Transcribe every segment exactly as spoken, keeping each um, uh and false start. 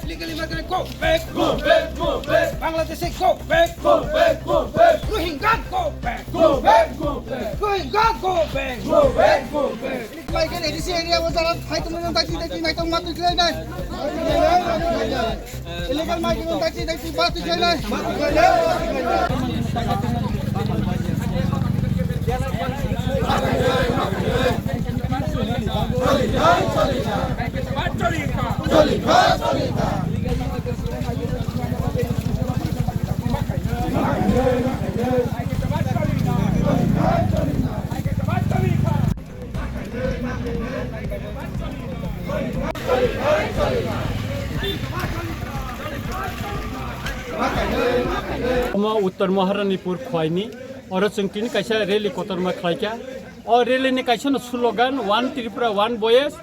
Illegal immigrant, go back, go back, go back. Bangladeshi, go back, go back, go back. Rohingya, go back, go back, go back. Rohingya, go back, go back, go back. Migrant A D C area o jara fight mo nang daki daki nai tong mati khlai nai. Illegal migrant daki daki mati khlai nai. Omo Uttor Maharanipur khwaini, oro chwng tini kaisa rally kotorma khlaikha. O rally ni kaisa no slogan, "One Tripura, One Voice,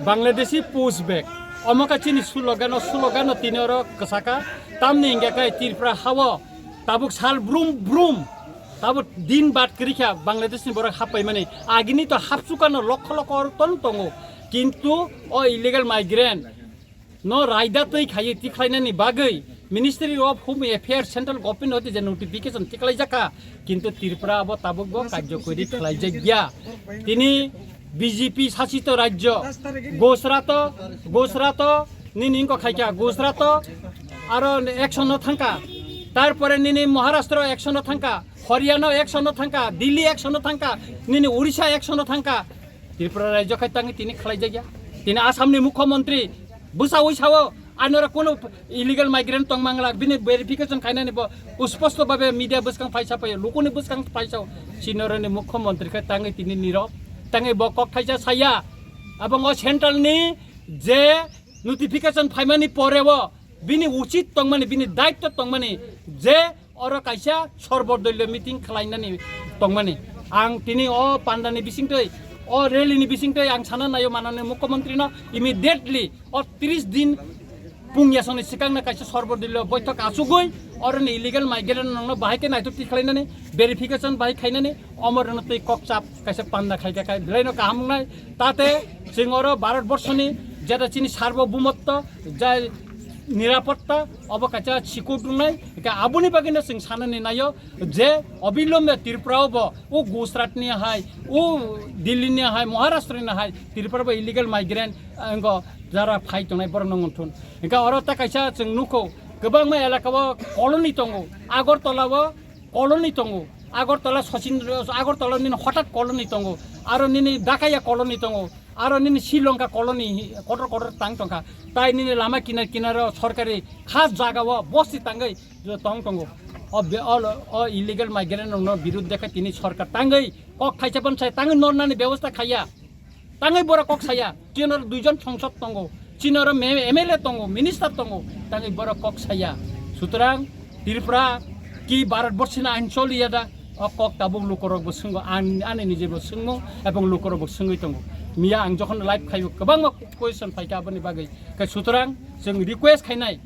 Bangladeshi push back." Omo kha chini slogan, o slogan no tini oro kwsakha. Tamni hingkha khe Tripura hao tabuk sal brum brum, tabuk din bat kwrwikha Bangladesh ni borok happaimani. Agini to hapsukano lokho lokho oro ton tongo, kintu o illegal migrant no raida twi khaiwi tikhlainani bagwi Ministry of Home Affairs, Central Government hoti je notification tikhlaijak kha, kintu Tripura abo tabukbo karjokori khlaijakya. Tini B J P sasito rajyo, Gujarat o, Gujarat o nini wngkha khaikha, Gujarat o aro action no thangkha, tarpore nini Maharashtra o action no thangkha, Haryana o action no thangkha, Delhi action no thangkha, nini Odisha action no thangkha. Tripura rajyo khai tangwi tini khlaijakya. Tini Assam ni Mukhyamantri bwsaui sao, anora kono illegal migrant tongmangla, bini verification khainani bo usposto babe media bwskang phaisa phaio, lukuni bwskang phaisao. Chinorani Mukhyamantri khai tangwi tini nirok, tangwi bo kok thaisa saya. Abongo central ni je notification phaimani poreo bini uchit tongmani, bini daitto tongmani je oro kaisa sorbodolyo meeting khlainani tongmani. Ang tini o pandani bisingtwi, o rally ni bisingtwi ang sana naio manani Mukhyamantri no immediately o tris din pungyasongni swkangno kaisa sorbodolyo boithok achugwi oroni illegal migrant nokno bahai khe naithok tikhlainani, verification bahai khainani, omorno twi kokchap kaisa panda khaikha khai belaino kaham wngnai. Tate chwng oro Bharat Borshoni jeta chini sarbobhumotto jai nirapotta obo kaisa sikut wngnai. Hingkhe aboni bagwino chwng sanani naio je obilombe Tripura o bo o Gujarat ni hai, o Delhi ni hai, Maharashtra ni hai Tripura bo illegal migrant, eh, wngkha jara phai tongnai borok no wngthun. Hingkhe oro ta kaisa chwng nukho kwbangma elaka o colony tongo, Agartala o colony tongo, Agartala Sachin, Agartala nini hotat colony tongo, aro nini Dakaya colony tongo, aro nini Sri Lanka colony hi-, kotor kotor tang tongkha, tai nini lama kinar kinaro sorkari khas jaga o bosti tangwi tong tongo. O be-, o, o illegal migrant rokno birud dekha tini sorkar tangwi kok thaisa pon sai tangwi nornani bebosta khaiya. Tangwi borok kok saya, chini oro duijon songsod tongo, chini oro me-, M L A tongo, minister tongo, tangwi borok kok saya. Sutrang Tripura ki Bharat Borshini ain choliya da, o kok tabuk lukorok bo swngo, an-, ani nije bo swngmung ebong lukorok bo swngwi tongo. Miya ang jokhon live khaibo kwbangma question phaikha aboni bagwi. Khe sutrang chwng request khainai,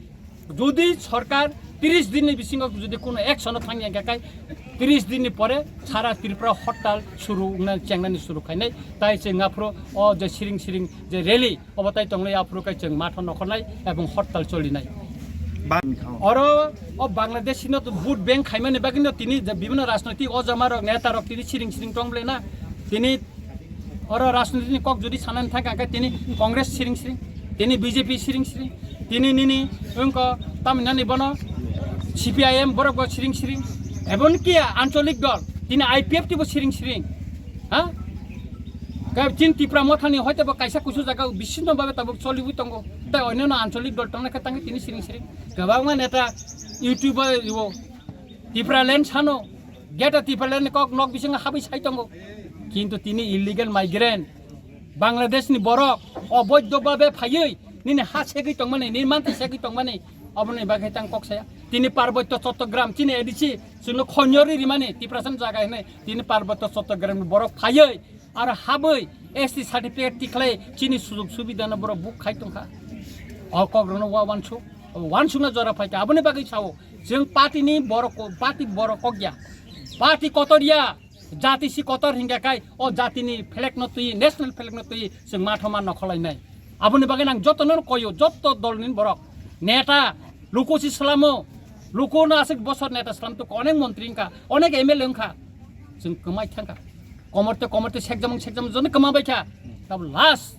jodi sorkar tris dinni bisingo jodi kono action o thangya hingkha khai, tris dinni pore sara Tripura hortal suru wngna chengnani suru khainai, tai chwng aphuru o je siring siring je rally obo tai tongnai aphuru khai chwng matho nokhornai ebong hortal cholinai. Ba- Oro o Bangladesh no to vote bank khaimani bagwi no tini je bibhinno rajnoitik o jama rok neta rok tini siring siring tong bole na tini Oro rajniti ni kok jodi sanani thangkha, hingkhe tini Congress siring siring, tini B J P siring siring, tini nini wngkha tamni nani bono C P I M borok bo siring siring, ebonki ancholik dol, tini I P F T bo siring siring, ha? Khe chini Tipra Mothani hoite bo kaisa kusu jaga bisinno babe tabuk choliwi tongo, tei onyono ancholik dol tongna khe tangwi tini siring siring. Kwbangma neta YouTube o Tipraland sano, Greater Tipraland ni kok nok bisingo habwi sai tongo. Kintu tini illegal migrant, Bangladesh ni borok, oboidho babe phaiwi, nini ha segwi tongmani, nini manti segwi tongmani, oboni bagwi tang kok saya. Tini Parbotyo Chattogram, chini A D C, chwngno khonyo ri rimani, Tiprasa ni jaga hinwi, tini Parbotyo Chattogram ni borok phaiwi, Aro habwi S T certificate tikhlai chini sujug subidano borok buk khai tongkha. O kokrokno wa wansuk, wansukna jora phaikha. Aboni bagwi sao, chwng party ni borok ko, party borok kokya. Party kotor ya, jati si kotor hingya khai, o jatini flag no twi, national flag no twi, chwng mathoma nokholainai. Aboni bagwi nang jotono koyo, joto dolni borok. Neta, luku si salamo, luku no asik bosor neta salam to onek montri wngkha, onek M L A wngkha, chwng kwmai thangkha, komorte komorte sekjamung sekjamung jono kwma baikha, tab last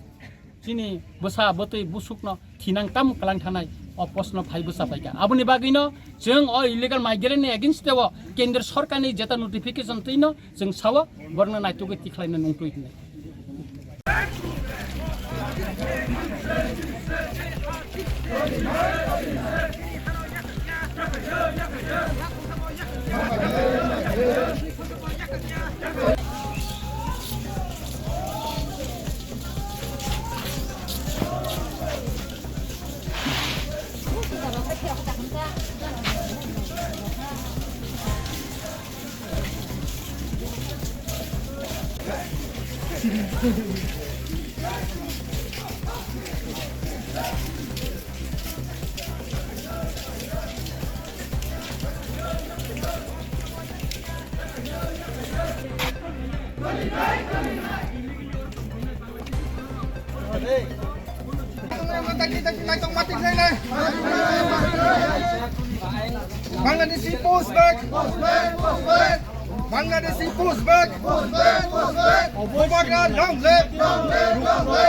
chini bwsa bwtwi busukno thinang tam kwlang thanai o postno phai bwsa paikha. Aboni bagwino chwng o illegal migrant ni against o kendra sorkar ni jeta notification twino chwng sao borno naitugwi tikhlaina nungtwi hinwi. Bangladeshi post back. Bangladeshi post back. Bubagra long live.